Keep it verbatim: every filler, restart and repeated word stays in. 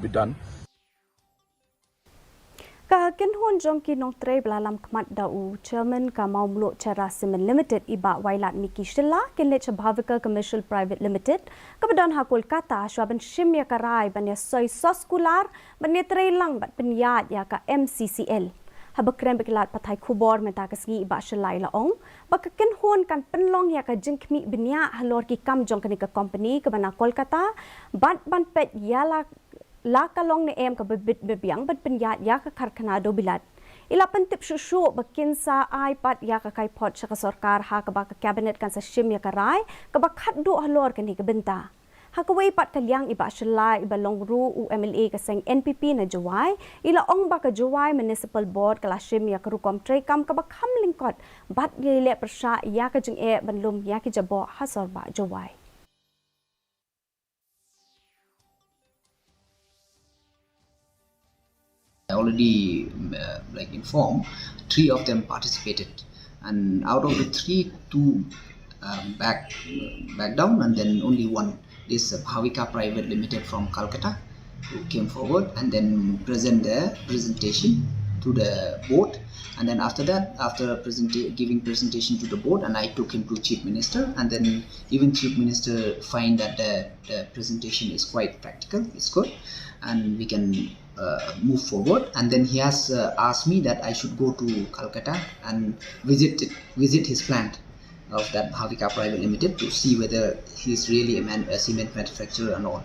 be done. Ka kynhun jong ki nongtrei ba la lam khmat da u chairman ka Mawmluh Cherra Cement Limited i Bah Wailadmiki Shylla kin leit sha Bhavika Commercial Private Limited kaba don ha Kolkata shuwa ban shim ïa ka rai ban ïa soi sos kular ban ïa trei lang bad pynïaid ïa ka M C C L. Haba kren bad ki lad pathai khubor mynta ka sngi i Bah Shylla i la ong ba ka kynhun kan pynlong ïa ka jingkhmih bniah halor ki kam jong kane ka company kaba na Kolkata bad ban peit ïa la la ka long ne em kaba bit ba biang ban pynïaid ïa ka karkhana dewbilat. I la pyntip shuh shuh ba kin sa ai pat ïa ka kaiphod sha ka sorkar ha kaba ka cabinet kan sa shim ïa ka rai kaba khatduh halor kane ka bynta. Ha kawei pat ka liang i Bah Shylla i ba long ruh u M L A ka seng N P P na Jowai i la ong ba ka Jowai Municipal Board ka la shim ïa ka rukom treikam kaba kham lyngkot bad ïaleh pyrshah ïa ka jingeh ban lum ïa ki jaboh ha sor bah Jowai. I already uh, like informed, three of them participated, and out of the three, two um, back back down, and then only one, this uh, Bhavika Private Limited from Calcutta, who came forward and then present their presentation to the board. And then after that, after presenta- giving presentation to the board, and I took him to Chief Minister, and then even Chief Minister find that the, the presentation is quite practical, it's good, and we can uh, move forward. And then he has uh, asked me that I should go to Calcutta and visit it, visit his plant of that Bhavika Private Limited to see whether he is really a, man, a cement manufacturer or not.